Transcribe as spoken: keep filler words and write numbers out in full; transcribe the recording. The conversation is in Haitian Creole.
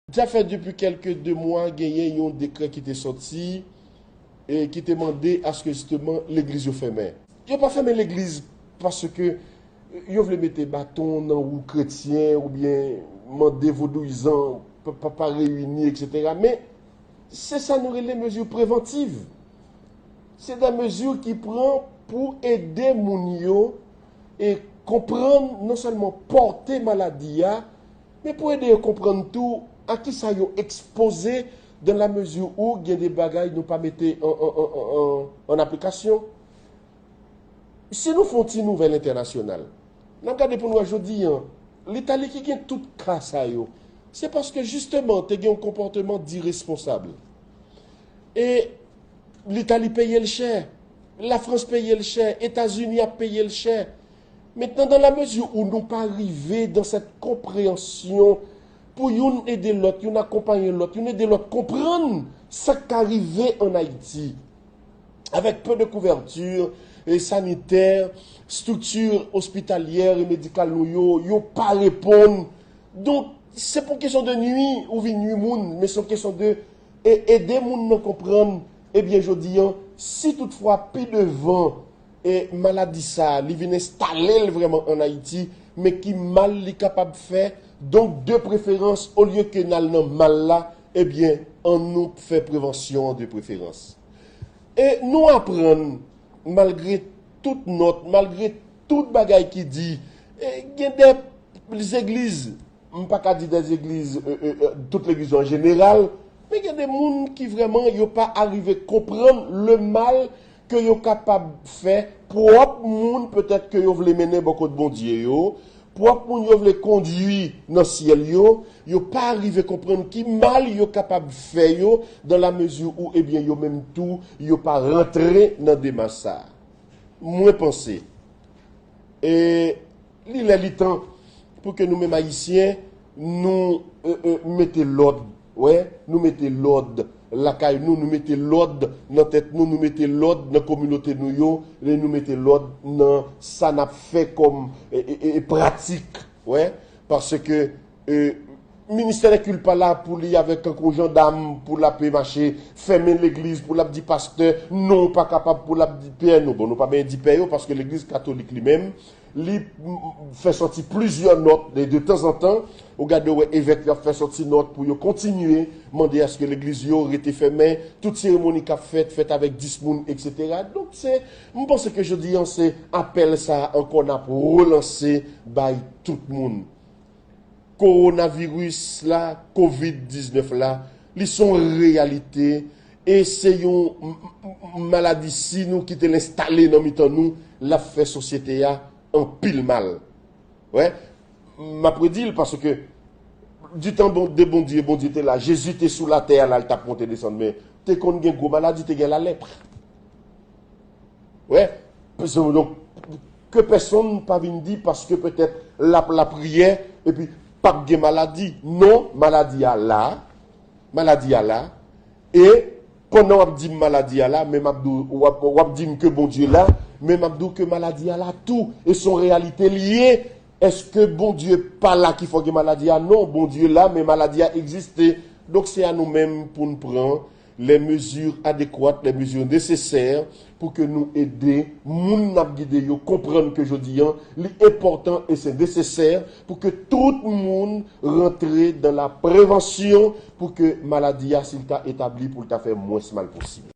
Sa fè depi kèlke de mwa genyen yon dekrè ki te sòti e ki te mande aske jisteman legliz yo fèmen. Yo pa fèmen legliz paske yo vle mete baton nan wou kretyen oubyen mande vodouyizan pa, pa, pa reyini, etsetera. Men se sa nou rele mezi prevantiv. Se de mezi ki pran pou ede moun yo e konprann non sèlman pòte maladi a, men pou ede yo konprann tou a kisa yo ekspoze dan la mezi ou gen de bagay nou pa mete an, an, an, an, an, an aplikasyon. Si nou fè yon ti nouvèl entènasyonal, n ap gade pou n wè jodi an, Litali ki gen tout ka sa yo, se paske jisteman te gen yon konpòteman diresponsab. E Litali peye l chè, Lafrans peye l chè, Etazini ap peye l chè. Mentnan, dan la mezi ou nou pa rive dan sèt konpreyansyon pou youn ede lòt, youn akonpaye lòt, youn ede lòt konprann sa k ka rive ann Ayiti, avèk peu de couverture, e sanitè, estrikti ospitalyè e medikal nou yo, yo pa reponn. Donk, se pa yon kesyon de nwi ou vin nwi moun, men se yon kesyon de e, ede moun nan konprann, ebyen, jodi an, si toutfwa pi devan e maladi sa a, li vin enstale l vrèman ann Ayiti, men ki mal li kapab fè. Donk, de preferans, olye ke n al nan mal la, ebyen, ann nou fè prevansyon an de preferans. E nou aprann, malgre tout nòt, malgre tout bagay ki di, e gen de legliz, m pa ka di de legliz, e, e, e, tout legliz yo an jeneral, men gen de moun ki vrèman yo pa arive konprann le mal ke yo kapab fè pwòp moun petèt ke yo vle mennen bò kot Bondye yo, pwòp moun yo vle kondui nan syèl yo, yo pa rive konprann ki mal yo kapab fè yo, dan la mezi ou, ebyen, yo menm tou, yo pa rantre nan demach sa a. Mwen panse, e, li lè li tan pou ke nou menm Ayisyen, nou, e, e, mete lòd, wè, nou mete lòd lakay nou, nou mete lòd nan tèt nou, nou mete lòd nan kominote nou yo, e nou mete lòd nan sa n ap fè kòm, e, e, e, pratik, wè, paske, e, ministè de kil pa la pou li avèk kankou jandam, pou l ape mache fèmen legliz, pou l ap di pastè, non, ou pa kapab, pou l ap di pè, non. Bon, nou pa benyen di pè yo, paske legliz katolik li menm, li, m, m, fè sòti plizyè nòt de, de tanzantan. Ou gade, ou wè evèk yo ap fè sòti nòt pou yo kontinye mande aske legliz yo rete fèmen, tout seremoni k ap fèt, fèt avèk dis moun, etsetera. Donk, se, m panse ke jodi an, se apèl sa a ankò n ap relanse bay tout moun. Kowonaviris la, kovid diznèf la, li se yon reyalite e se yon m, m, m, maladi, si nou kite l enstale nan mitan nou, l ap fè sosyete a anpil mal. Wè, m ap redi l paske di tan bon, de Bondye, Bondye te la, Jezi te sou latè a la, l t ap monte desann, men te konn gen gwo maladi, te gen lalèp. Wè, donk, ke pèsonn pa vin di paske petèt l ap lapriyè epi p ap gen maladi. Non, maladi a la, maladi a la. E pandan w ap di m maladi a la, men m ap di w, w ap, w ap di m ke Bondye la, men m ap di w ke maladi a la tou. E se yon reyalite l ye. Èske Bondye pa la ki fè w gen maladi a? Non, Bondye la, men maladi a egziste. Donk, se a nou menm pou n pran les mesures adéquates, les mesures nécessaires pou ke nou ede moun n ap gide yo konprann ke jodi an, li enpòtan e se nesesè pou ke tout moun rantre dan la prevansyon pou ke maladi a, si l ta etabli, pou l ta fè mwens mal posib.